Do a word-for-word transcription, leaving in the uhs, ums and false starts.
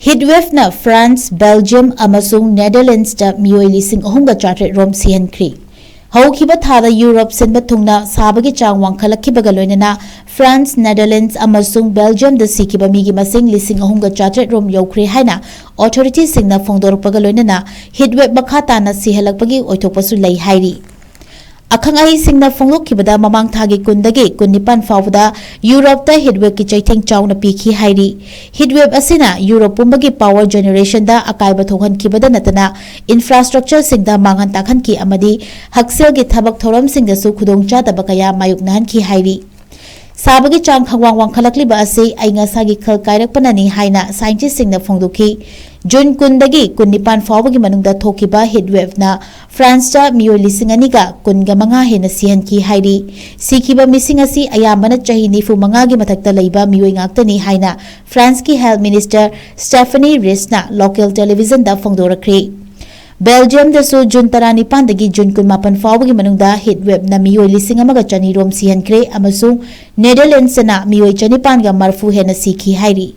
Heatwave-ꯅ France, Belgium ꯑꯃꯁꯨꯡ Netherlands-ꯇ ꯃꯤꯑꯣꯏ ꯂꯤꯁꯤꯡ ꯑꯍꯨꯝꯒ ꯆꯥꯇ꯭ꯔꯦꯠ ꯔꯣꯝ ꯁꯤꯍꯟꯈ꯭ꯔꯤ꯫ ꯍꯧꯈꯤꯕ ꯊꯥꯗ ꯌꯨꯔꯣꯞ ꯁꯤꯟꯕ ꯊꯨꯡꯅ ꯁꯥꯕꯒꯤ ꯆꯥꯡ ꯋꯥꯡꯈꯠꯂꯛꯈꯤꯕꯒ ꯂꯣꯏꯅꯅ France, Netherlands ꯑꯃꯁꯨꯡ Belgium-ꯗ ꯁꯤꯈꯤꯕ ꯃꯤꯒꯤ ꯃꯁꯤꯡ ꯂꯤꯁꯤꯡ ꯑꯍꯨꯝꯒ ꯆꯥꯇ꯭ꯔꯦꯠ ꯔꯣꯝ ꯌꯧꯈ꯭ꯔꯦ ꯍꯥꯏꯅ authority-ꯁꯤꯡꯅ ꯐꯣꯡꯗꯣꯔꯛꯄꯒ ꯂꯣꯏꯅꯅ heatwave ꯃꯈꯥ ꯇꯥꯅ ꯁꯤꯍꯜꯂꯛꯄꯒꯤ ꯑꯣꯏꯊꯣꯛꯄꯁꯨ ꯂꯩ ꯍꯥꯏꯔꯤ꯫ ꯑꯈꯪ ꯑꯍꯩꯁꯤꯡꯅ ꯐꯣꯡꯗꯣꯛꯈꯤꯕꯗ, ꯃꯃꯥꯡ ꯊꯥꯒꯤ ꯀꯨꯟꯗꯒꯤ ꯀꯨꯟꯅꯤꯄꯥꯟ ꯐꯥꯎꯕꯗ ꯌꯨꯔꯣꯞꯇ heatwave-ꯀꯤ ꯆꯩꯊꯦꯡ ꯆꯥꯎꯅ ꯄꯤꯈꯤ ꯍꯥꯏꯔꯤ꯫ Heatwave ꯑꯁꯤꯅ ꯌꯨꯔꯣꯞ ꯄꯨꯝꯕꯒꯤ power generation-ꯗ ꯑꯀꯥꯏꯕ ꯊꯣꯛꯍꯟꯈꯤꯕꯗ ꯅꯠꯇꯅ infrastructure-ꯁꯤꯡꯗ ꯃꯥꯡꯍꯟ ꯇꯥꯛꯍꯟꯈꯤ ꯑꯃꯗꯤ ꯍꯛꯁꯦꯜꯒꯤ ꯊꯕꯛ ꯊꯧꯔꯝꯁꯤꯡꯗꯁꯨ ꯈꯨꯗꯣꯡꯆꯥꯗꯕ ꯀꯌꯥ ꯃꯥꯌꯣꯛꯅꯍꯟꯈꯤ ꯍꯥꯏꯔꯤ꯫ ꯁꯥꯕꯒꯤ ꯆꯥꯡ ꯈꯪꯋꯥꯡ ꯋꯥꯡꯈꯠꯂꯛꯂꯤꯕ ꯑꯁꯤ ꯑꯏꯪ ꯑꯁꯥꯒꯤ ꯈꯜ ꯀꯥꯏꯔꯛꯄꯅꯅꯤ ꯍꯥꯏꯅ scientist-ꯁꯤꯡꯅ ꯐꯣꯡꯗꯣꯛꯈꯤ꯫ ꯖꯨꯟ ꯀꯨꯟꯗꯒꯤ ꯀꯨꯟꯅꯤꯄꯥꯟ ꯐꯥꯎꯕꯒꯤ ꯃꯅꯨꯡꯗ ꯊꯣꯛꯈꯤꯕ heatwave-ꯅ France-ꯇ ꯃꯤꯑꯣꯏ ꯂꯤꯁꯤꯡ ꯑꯅꯤꯒ ꯀꯨꯟꯒ ꯃꯉꯥ ꯍꯦꯟꯅ ꯁꯤꯍꯟꯈꯤ ꯍꯥꯏꯔꯤ꯫ ꯁꯤꯈꯤꯕ ꯃꯤꯁꯤꯡ ꯑꯁꯤ ꯑꯌꯥꯝꯕꯅ ꯆꯍꯤ ꯅꯤꯐꯨ ꯃꯉꯥꯒꯤ ꯃꯊꯛꯇ ꯂꯩꯕ ꯃꯤꯑꯣꯏ ꯉꯥꯛꯇꯅꯤ ꯍꯥꯏꯅ France-ꯀꯤ health minister Stéphanie Ries-ꯅ local television-ꯗ ꯐꯣꯡꯗꯣꯔꯛꯈ꯭ꯔꯦ꯫ Belgium-ꯗꯁꯨ ꯖꯨꯟ ꯇꯔꯥꯅꯤꯄꯥꯟꯗꯒꯤ ꯖꯨꯟ ꯀꯨꯟꯃꯥꯄꯟ ꯐꯥꯎꯕꯒꯤ ꯃꯅꯨꯡꯗ heatwave-ꯅ ꯃꯤꯑꯣꯏ ꯂꯤꯁꯤꯡ ꯑꯃꯒ ꯆꯅꯤ ꯔꯣꯝ ꯁꯤꯍꯟꯈ꯭ꯔꯦ ꯑꯃꯁꯨꯡ Netherlands-ꯅ ꯃꯤꯑꯣꯏ ꯆꯅꯤꯄꯥꯟꯒ ꯃꯔꯐꯨ ꯍꯦꯟꯅ ꯁꯤꯈꯤ ꯍꯥꯏꯔꯤ꯫